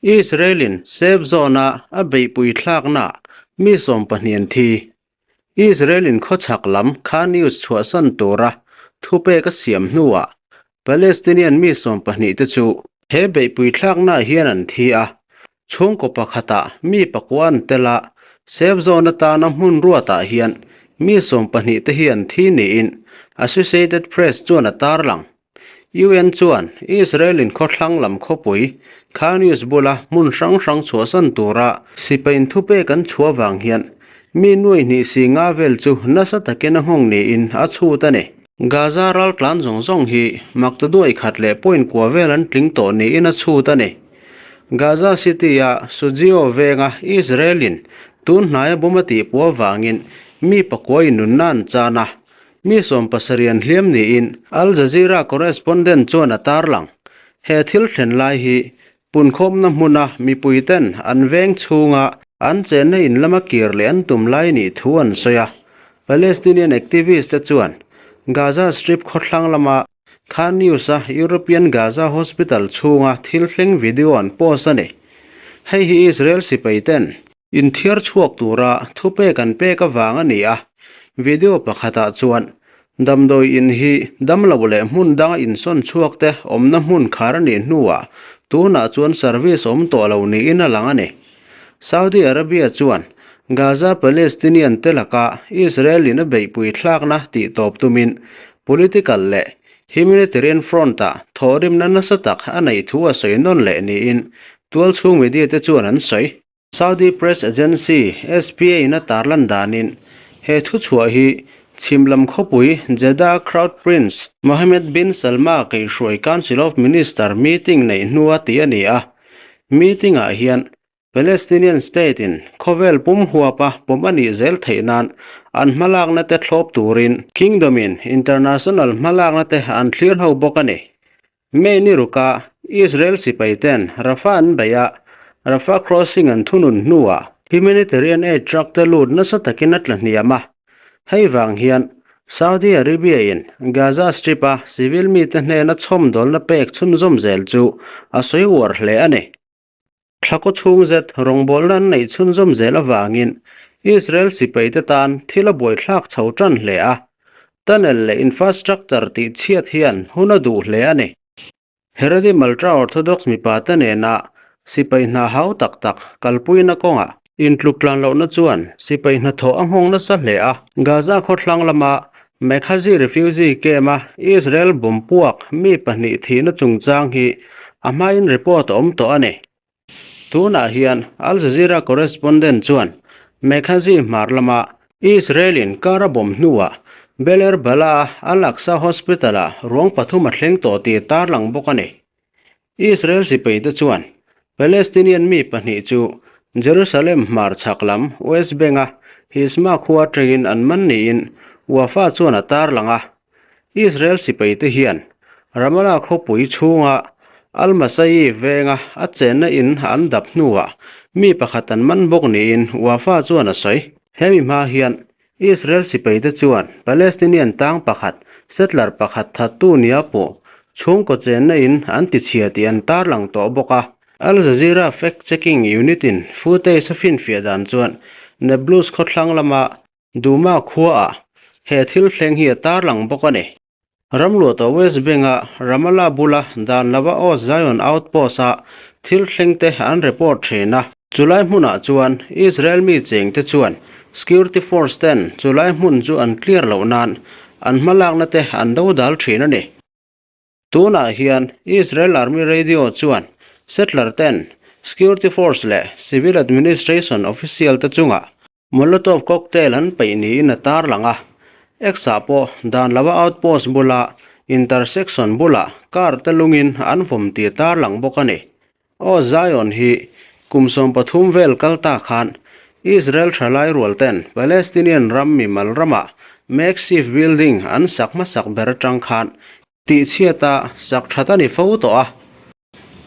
Israel-in safe zone-a a beihpui thlaknaah mi 12 an thi. Israel-in khawchhak lam Khan Younis chhuahsan tura thupek a siam hnuah Palestinian mi 12 te chu he beihpui thlaknaah hian an thi a, chhungkaw pakhatah mi pakua an tel a, safe zone atana hmun ruatah hian mi 12 te hi an thi niin Associated Press chuan a tarlang. UN chuan Israel-in khawthlang lam khawpui Khan Younis bula hmun hrang hrang chhuahsan tura sipain thupek an chhuah vang hian mi nuai hnih si nga vel chu nasa takin a nghawng niin a chhut a ni. Gaza raltlan zawng zawng hi maktaduai khat leh point kua vel an tling tawh niin a chhut a ni. Gaza City-a Sujio venga Israel-in tun hnaia bomb a tihpuah vangin mi pakua innunna an chan a, Mi 70 an hliam niin Al Jazeera correspondent chuan a tarlang. He thil thlen lai hi punkhawmna hmuna mipuiten an veng chhunga an chenna in lama kir leh an tum lai nih thu an sawi a. Palestinian activist te chuan Gaza Strip khawthlang lama Khan Younis-a European Gaza Hospital chhunga thil thleng video an post a ni. Hei hi Israel sipaiten Inthiar chhuak tura thupek an pek avang a ni a, video pakhatah chuan damdawi in hi damlo leh hmun danga insawn chhuak te awmna hmun khar a nih hnuah tunah chuan service awm tawh lo niin a lang a ni. Saudi Arabia chuan Gaza Palestinian te laka Israel in a beihpui thlakna tih tawp tumin political leh humanitarian front-ah thawhrimna nasa tak a neih thu a sawi nawn leh niin tualchhung media te chuan an sawi. Saudi Press Agency, SPA, in a tarlan danin he thuchhuah hi chhim lam khawpui Jeddah Crown Prince Mohammed bin Salma kaihhruai Council of Minister meeting neih hnua tih a ni a. Meeting ah hian Palestinian state in khawvel pum huapa pawm a nih zel theih nan an hmalakna te thlawp turin Kingdom in international hmalakna te an thlir ho bawk a ni. May ni ruka Israel sipai ten Rafah an beih a, Rafah crossing an thunun hnuah humanitarian aid truck te lut nasa takin a tla hniam a. Hei vang hian Saudi Arabia in Gaza Strip a civil mite hnena chhawmdawlna pek chhunzawm zel chu a sawi uar hle a ni. Thlakaw chhung zet rawngbawlna an neih chhunzawm zel avangin Israel sipaite tan thil a buaithlak chho tan hle a, tunnel leh infrastructure tih chhiat hian hun a duh hle a ni. Herodi Malta Orthodox mipate nena sipai hna hau tak tak kalpuina kawngah intluk tlan lohna chuan sipai hnathawh a nghawng nasa hle a. Gaza khawthlang lama Maghazi refugee camp-a Israel bomb puak mi pahnih thihna chungchang hi a hmain report a awm tawh a ni. Tunah hian Al Jazeera correspondent chuan Maghazi hmar lama Israel-in car a bomb hnuah Bel Er Bala-a Al-Aqsa Hospital-ah ruang pathum a thleng tawh tih tarlang bawk a ni. Israel sipaite chuan Palestinian mi pahnih chu Jerusalem hmar chhak lam West Bank-a Hizma khua atangin an man niin Wafa chuan a tarlang a. Israel sipaite hian Ramallah khawpui chhunga Al-Masayi venga a chenna in an dap hnuah mi pakhat an man bawk niin Wafa chuan a sawi. Hemi hma hian Israel sipaite chuan Palestinian tang pakhat, settler pakhat thattu nia pawh chhungkaw chenna in an tichhia tih an tarlang tawh bawk a. Al Jazeera Fact Checking Unit-in footage a finfiah dan chuan Nablus khawthlang lama Duma khuaah he thil thleng hi a tarlang bawk a ni. Ramluata West Bank-a Ramallah bula dan lova Oz Zion Outpost-a thil thlengte an report thin a. Chulai hmunah chuan Israel mi chengte chuan security force ten chulai hmun chu an clear loh nan an hmalakna te an dodal thin a ni. Tunah hian Israel Army Radio chuan settler ten security force leh civil administration official te chungah Molotov cocktail an peih niin a tarlang a, X-ah pawh dan lova outpost bula intersection bulah car te lungin an vawm tih a tarlang bawk a ni. Aw Zion hi kum 13 vel kal ta khan Israel thalai rual ten Palestinian ram mimal ramah makeshift building an sak hmasak ber atang khan tihchhiata sak that a ni fo tawh a.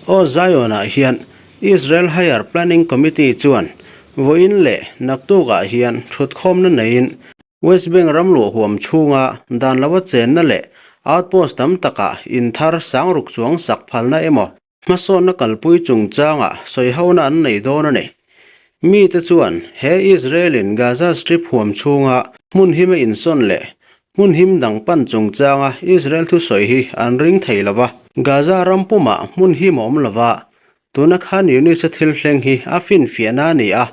Aw Zion-ah hian Israel Higher Planning Committee chuan vawiin leh naktukah hian thutkhawmna neiin West Bank ram luah huam chhunga dan lova chenna leh outpost tam takah in thar sangruk chuang sak phalna emaw? Hmasawnna kalpui chungchangah sawihona an nei dawn a ni. Mite chuan he Israel-in Gaza Strip huam chhunga hmun him a insawn leh hmun him dang pan chungchanga Israel thusawi hi an ring thei lo va. Gaza ram pumah hmun him a awm lo va, tuna Khan Yunis-a thil thleng hi a finfiahna a ni a,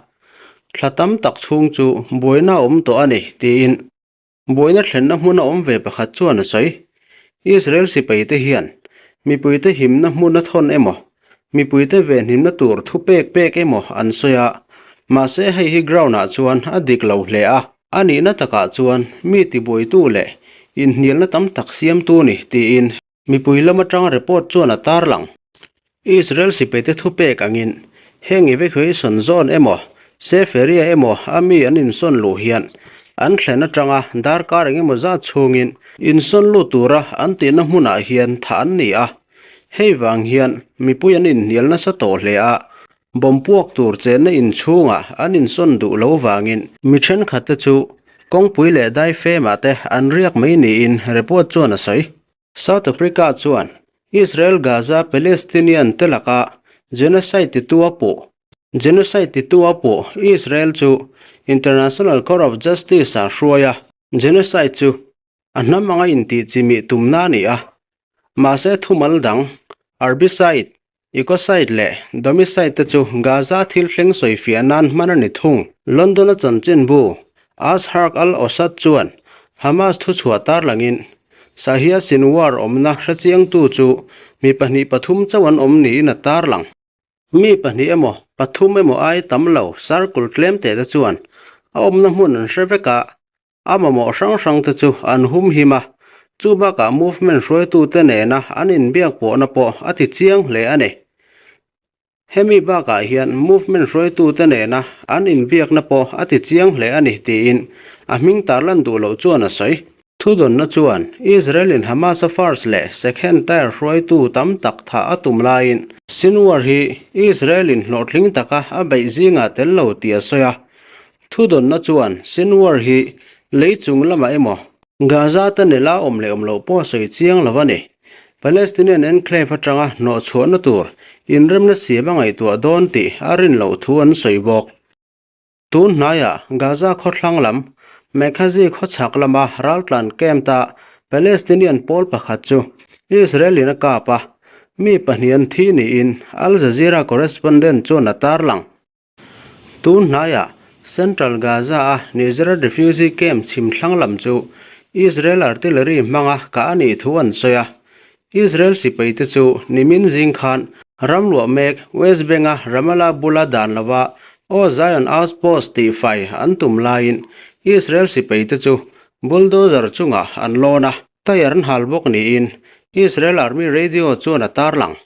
thla tam tak chhung chu buaina a awm tawh a ni, tiin. Buaina thlenna hmuna awm ve pakhat chuan a sawi. Israel sipaite hian mipuite himna hmun a thawn emaw, mipuite venhimna tur thu pek pek emaw an sawi a, mahse hei hi ground-ah chuan a dik lo hle a. A nihna takah chuan mi tibuaitu leh inhnialna tam tak siamtu ni tiin Mipui lam atanga report chuan a tarlang. Israel sipaite thupek angin heng evacuation zone emaw safe area emaw a mi an insawn luh hian an thlen atanga darkar engemaw zat chhungin insawn lut tura an tihna hmunah hian thah an ni a. Hei vang hian mipui an inhnial nasa tawh hle a, Bomb puak tur chenna inchhungah an insawn duh lo vangin mi thenkhatte chu kawngpui leh daifemah te an riak mai niin report chuan a sawi. South Africa chuan Israel Gaza Palestinian te laka genocide titu a puh Genocide titu a puh Israel chu International Court of Justice ah hruai a, genocide chu a hnam anga intih chimih tumna a ni a, mahse thumal dang herbicide Ecocide leh domicide te chu Gaza thil thleng sawifiah nan hman a ni thung. London-a chanchinbu Asharq al-Awsat chuan Hamas thuchhuah tarlangin Sahia Sinwar awmna hrechiangtu chu mi pahnih pathum chauh an awm niin a tarlang. Mi pahnih emaw pathum emaw ai tam lo circle tlem teh te chuan a awmna hmun an hre vek a, A mamawh hrang hrang te chu an humhim a, chu bakah movement hruaitute nena an inbiak pawhna pawh a ti chiang hle a ni. Hemi bakah hian movement hruaitute nena an inbiakna pawh a ti chiang hle a ni tiin a hming tarlan duh loh chuan a sawi. Thudawnna chuan Israel-in Hamas-a first leh second tier hruaitu tam tak thah a tum laiin Sinwar hi Israel-in hlawhtling taka a beih zingah tel lo tih a sawi a, Thudawnna chuan Sinwar hi lei chung lamah emaw, Gaza te nela awm leh awm loh pawh sawi chiang lo a ni. Palestinian enclave atanga hnawhchhuahna tur inremna siam a ngaihtuah dawn tih a rin loh thu an sawi bawk. Tun hnaiah Gaza khawthlang lam, Maghazi khawchhak lama raltlan camp-a Palestinian pawl pakhat chu Israel-in a kap a, mi pahnih an thi niin Al Jazeera correspondent chuan a tarlang. Tun hnaiah Central Gaza-a Nuseirat refugee camp chhim thlang lam chu Israel artillery hmanga kah a nih thu an sawi a. Israel sipaite chu nimin zing khan ramluah mek West Bank-a Ramallah bula dan lova Aw Zion Outpost tihfai an tum laiin Israel sipaite chu bulldozer chungah an lawn a, tyre an hal bawk niin Israel Army Radio chuan a tarlang.